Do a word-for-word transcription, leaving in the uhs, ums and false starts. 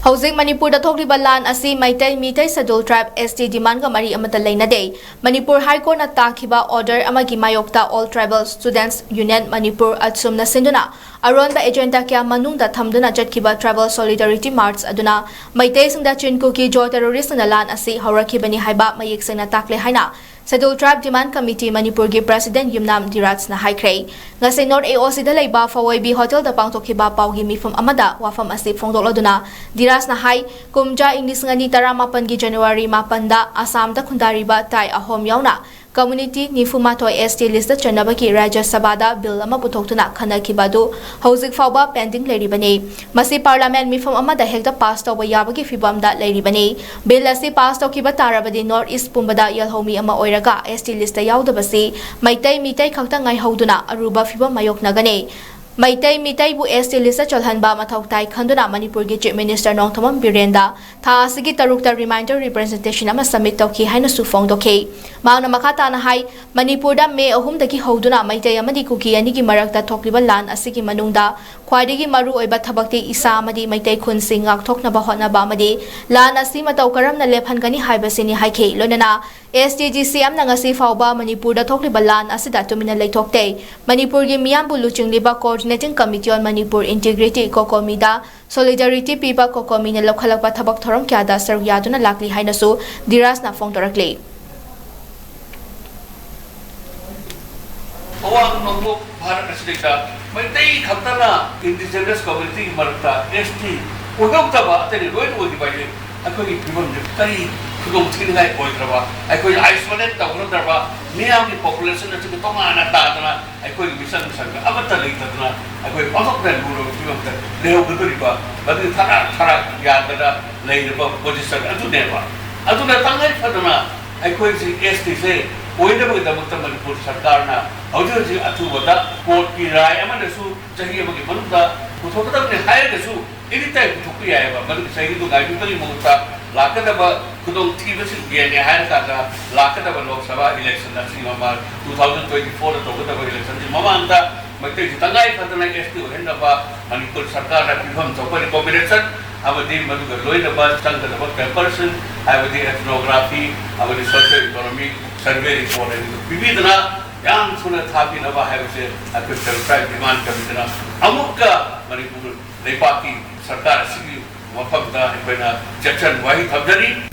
ꯍꯧꯖꯤꯛ ꯃꯅꯤꯄꯨꯔꯗ ꯊꯣꯛꯂꯤꯕ ꯂꯥꯟ ꯑꯁꯤ Meitei, Meitei, Scheduled Tribe, S T demand-ꯒ ꯃꯔꯤ ꯑꯃꯠꯇ ꯂꯩꯅꯗꯦ꯫ ꯃꯅꯤꯄꯨꯔ High Court-ꯅ ꯇꯥꯈꯤꯕ order ꯑꯃꯒꯤ ꯃꯥꯌꯣꯛꯇ All Tribal Students Union Manipur ꯑꯁꯨꯝꯅ ꯁꯤꯟꯗꯨꯅ ꯑꯔꯣꯟꯕ agenda ꯀꯌꯥ ꯃꯅꯨꯡꯗ ꯊꯝꯗꯨꯅ ꯆꯠꯈꯤꯕ Tribal Solidarity March ꯑꯗꯨꯅ ꯃꯩꯇꯩꯁꯤꯡꯗ ꯆꯤꯟ ꯀꯨꯀꯤ ꯖꯣ terrorist-ꯁꯤꯡꯅ ꯂꯥꯟ ꯑꯁꯤ ꯍꯧꯔꯛꯈꯤꯕꯅꯤ ꯍꯥꯏꯕ ꯃꯌꯦꯛ ꯁꯦꯡꯅ ꯇꯥꯛꯂꯦ ꯍꯥꯏꯅ Scheduled Tribe Demand Committee ꯃꯅꯤꯄꯨꯔꯒꯤ President ꯌꯨꯝꯅꯥꯝ ꯙꯤꯔꯥꯖꯅ ꯍꯥꯏꯈ꯭ꯔꯦ꯫ ꯉꯁꯤ North A O C-ꯗ ꯂꯩꯕ ꯐꯋꯣꯏꯕꯤ Hotel-ꯗ ꯄꯥꯡꯊꯣꯛꯈꯤꯕ ꯄꯥꯎꯒꯤ ꯃꯤꯐꯝ ꯑꯃꯗ ꯋꯥꯐꯝ ꯑꯁꯤ ꯐꯣꯡꯗꯣꯛꯂꯗꯨꯅ ꯙꯤꯔꯥꯖꯅ ꯍꯥꯏ, ꯀꯨꯝꯖꯥ ꯏꯪ ꯂꯤꯁꯤꯡ ꯑꯅꯤ ꯇꯔꯥꯃꯥꯄꯟꯒꯤ January ꯃꯥꯄꯟꯗ ꯑꯁꯥꯝꯗ ꯈꯨꯟꯗꯥꯔꯤꯕ ꯇꯥꯏ ꯑꯍꯣꯝ ꯌꯥꯎꯅ community ꯅꯤꯐꯨ ꯃꯥꯊꯣꯏ S T list-ꯇ ꯆꯟꯅꯕꯒꯤ ꯔꯥꯖ꯭ꯌ ꯁꯚꯥꯗ bill ꯑꯃ ꯄꯨꯊꯣꯛꯇꯨꯅ ꯈꯟꯅꯈꯤꯕ ꯑꯗꯨ ꯍꯧꯖꯤꯛ ꯐꯥꯎꯕ pending ꯂꯩꯔꯤꯕꯅꯤ꯫ ꯃꯁꯤ Parliament ꯃꯤꯐꯝ ꯑꯃꯗ ꯍꯦꯛꯇ pass ꯇꯧꯕ ꯌꯥꯕꯒꯤ ꯐꯤꯚꯝꯗ ꯂꯩꯔꯤꯕꯅꯤ꯫ Bill ꯑꯁꯤ pass ꯇꯧꯈꯤꯕ ꯇꯥꯔꯕꯗꯤ North East ꯄꯨꯝꯕꯗ ꯌꯦꯜꯍꯧꯃꯤ ꯑꯃ ꯑꯣꯏꯔꯒ S T list-ꯇ ꯌꯥꯎꯗꯕꯁꯤ ꯃꯩꯇꯩ ꯃꯤꯇꯩ ꯈꯛꯇ ꯉꯥꯏꯍꯧꯗꯨꯅ ꯑꯔꯨꯕ ꯐꯤꯚꯝ ꯃꯥꯌꯣꯛꯅꯒꯅꯤ꯫ ꯃꯩꯇꯩ ꯃꯤꯇꯩꯕꯨ S T list-ꯇ ꯆꯜꯍꯟꯕ ꯃꯊꯧ ꯇꯥꯏ ꯈꯟꯗꯨꯅ ꯃꯅꯤꯄꯨꯔꯒꯤ Chief Minister ꯅꯣꯡꯊꯣꯝꯕꯝ ꯕꯤꯔꯦꯟꯗ ꯊꯥ ꯑꯁꯤꯒꯤ ꯇꯔꯨꯛꯇ reminder representation ꯑꯃ submit ꯇꯧꯈꯤ ꯍꯥꯏꯅꯁꯨ ꯐꯣꯡꯗꯣꯛꯈꯤ꯫ ꯃꯍꯥꯛꯅ ꯃꯈꯥ ꯇꯥꯅ ꯍꯥꯏ, ꯃꯅꯤꯄꯨꯔꯗ May ꯑꯍꯨꯝꯗꯒꯤ ꯍꯧꯗꯨꯅ ꯃꯩꯇꯩ ꯑꯃꯗꯤ ꯀꯨꯀꯤ ꯑꯅꯤꯒꯤ ꯃꯔꯛꯇ ꯊꯣꯛꯂꯤꯕ ꯂꯥꯟ ꯑꯁꯤꯒꯤ ꯃꯅꯨꯡꯗ ꯈ꯭ꯋꯥꯏꯗꯒꯤ ꯃꯔꯨ ꯑꯣꯏꯕ ꯊꯕꯛꯇꯤ ꯏꯁꯥ ꯑꯃꯗꯤ ꯃꯩꯇꯩ ꯈꯨꯟꯁꯤꯡ ꯉꯥꯛꯊꯣꯛꯅꯕ ꯍꯣꯠꯅꯕ ꯑꯃꯗꯤ ꯂꯥꯟ ꯑꯁꯤ ꯃꯇꯧ ꯀꯔꯝꯅ ꯂꯦꯞꯍꯟꯒꯅꯤ ꯍꯥꯏꯕꯁꯤꯅꯤ ꯍꯥꯏꯈꯤ꯫ ꯂꯣꯏꯅꯅ S T G C M-ꯅ ꯉꯁꯤ ꯐꯥꯎꯕ ꯃꯅꯤꯄꯨꯔꯗ ꯊꯣꯛꯂꯤꯕ ꯂꯥꯟ ꯑꯁꯤꯗ ꯇꯨꯃꯤꯟꯅ ꯂꯩꯊꯣꯛꯇꯦ꯫ ꯃꯅꯤꯄꯨꯔꯒꯤ ꯃꯤꯌꯥꯝꯕꯨ ꯂꯨꯆꯤꯡꯂꯤꯕ Coordinating Committee on Manipur Integrity, COCOMI-ꯗ solidarity ꯄꯤꯕ COCOMI-ꯅ ꯂꯧꯈꯠꯂꯛꯄ ꯊꯕꯛ ꯊꯧꯔꯝ ꯀꯌꯥꯗ ꯁꯔꯨꯛ ꯌꯥꯗꯨꯅ ꯂꯥꯛꯂꯤ ꯍꯥꯏꯅꯁꯨ ꯙꯤꯔꯥꯖꯅ ꯐꯣꯡꯗꯣꯔꯛꯂꯤ꯫ ꯑꯋꯥꯡ ꯅꯣꯡꯄꯣꯛ ꯚꯥꯔꯠ ꯑꯁꯤꯗꯩꯗ ꯃꯩꯇꯩ ꯈꯛꯇꯅ indigenous community-ꯒꯤ ꯃꯔꯛꯇ S T ꯑꯣꯏꯍꯧꯗꯕ, ꯑꯇꯩꯗꯤ ꯂꯣꯏꯅ ꯑꯣꯏꯈꯤꯕ ꯍꯥꯏꯁꯦ ꯑꯩꯈꯣꯏꯒꯤ ꯐꯤꯕꯝꯁꯦ ꯀꯔꯤ ꯈꯨꯗꯣꯡ ꯊꯤꯅꯤꯡꯉꯥꯏ ꯑꯣꯏꯈ꯭ꯔꯕ? ꯑꯩꯈꯣꯏ isolate ꯇꯧꯈ꯭ꯔꯗ꯭ꯔꯕ? ꯃꯤꯌꯥꯝꯒꯤ population ꯑꯁꯤꯒ ꯇꯣꯉꯥꯟꯅ ꯇꯥꯗꯅ ꯑꯩꯈꯣꯏꯒꯤ ꯃꯤꯆꯪ ꯃꯤꯆꯪꯒ ꯑꯃꯠꯇ ꯂꯩꯇꯗꯅ ꯑꯩꯈꯣꯏ ꯑꯣꯟꯊꯣꯛꯅ ꯂꯨꯔꯕ ꯐꯤꯕꯝꯗ ꯂꯩꯍꯧꯒꯗꯧꯔꯤꯕ, ꯃꯗꯨ ꯊꯔꯥꯛ ꯊꯔꯥꯛ ꯌꯥꯗꯅ ꯂꯩꯔꯤꯕ position ꯑꯗꯨꯅꯦꯕ꯫ ꯑꯗꯨꯅ ꯇꯉꯥꯏ ꯐꯗꯅ ꯑꯩꯈꯣꯏꯁꯤ S T-ꯁꯦ ꯑꯣꯏꯅꯕꯒꯤꯗꯃꯛꯇ ꯃꯅꯤꯄꯨꯔ ꯁꯔꯀꯥꯔꯅ ꯍꯧꯖꯤꯛ ꯍꯧꯖꯤꯛ ꯑꯊꯨꯕꯗ court-ꯀꯤ ꯔꯥꯏ ꯑꯃꯗꯁꯨ ꯆꯍꯤ ꯑꯃꯒꯤ ꯃꯅꯨꯡꯗ ꯄꯨꯊꯣꯛꯀꯗꯕꯅꯤ ꯍꯥꯏꯔꯒꯁꯨ, anytime ꯄꯨꯊꯣꯛꯄ ꯌꯥꯏꯑꯕ꯫ ꯃꯗꯨꯒꯤ ꯆꯍꯤꯗꯨ ꯉꯥꯏꯕꯤꯕꯒꯤ ꯃꯍꯨꯠꯇ ꯂꯥꯛꯀꯗꯕ ꯈꯨꯗꯣꯡꯊꯤꯕꯁꯤꯡ ꯌꯦꯡꯉꯦ ꯍꯥꯏꯔꯀꯥꯟꯗ ꯂꯥꯛꯀꯗꯕ ꯂꯣꯛ ꯁꯚꯥ election ꯑꯁꯤꯒꯤ ꯃꯃꯥꯡ two thousand twenty-four-ꯗ ꯇꯧꯒꯗꯕ election-ꯒꯤ ꯃꯃꯥꯡꯗ ꯃꯩꯇꯩꯁꯤ ꯇꯉꯥꯏ ꯐꯗꯅ S T ꯑꯣꯏꯍꯟꯅꯕ ꯃꯅꯤꯄꯨꯔ ꯁꯔꯀꯥꯔꯅ ꯄꯤꯐꯝ ꯊꯣꯛꯄ recommendation ꯑꯃꯗꯤ ꯃꯗꯨꯒ ꯂꯣꯏꯅꯕ ꯆꯪꯒꯗꯕ ꯄꯦꯄꯔꯁꯤꯡ, ꯍꯥꯏꯕꯗꯤ ethnography ꯑꯃꯗꯤ socio economic survey report ꯑꯅꯤꯗꯨ ꯄꯤꯕꯤꯗꯨꯅ ꯌꯥꯝ ꯊꯨꯅ ꯊꯥꯕꯤꯅꯕ ꯍꯥꯏꯕꯁꯦ ꯑꯩꯈꯣꯏ Federal Tribe Demand Committeeꯅ ꯑꯃꯨꯛꯀ ꯃꯅꯤꯄꯨꯔ ꯂꯩꯄꯥꯛꯀꯤ ꯁꯔꯀꯥꯔ ꯑꯁꯤꯒꯤ ꯃꯐꯝꯗ ꯑꯩꯈꯣꯏꯅ ꯆꯦꯛꯁꯤꯟ ꯋꯥꯍꯩ ꯊꯝꯖꯔꯤ꯫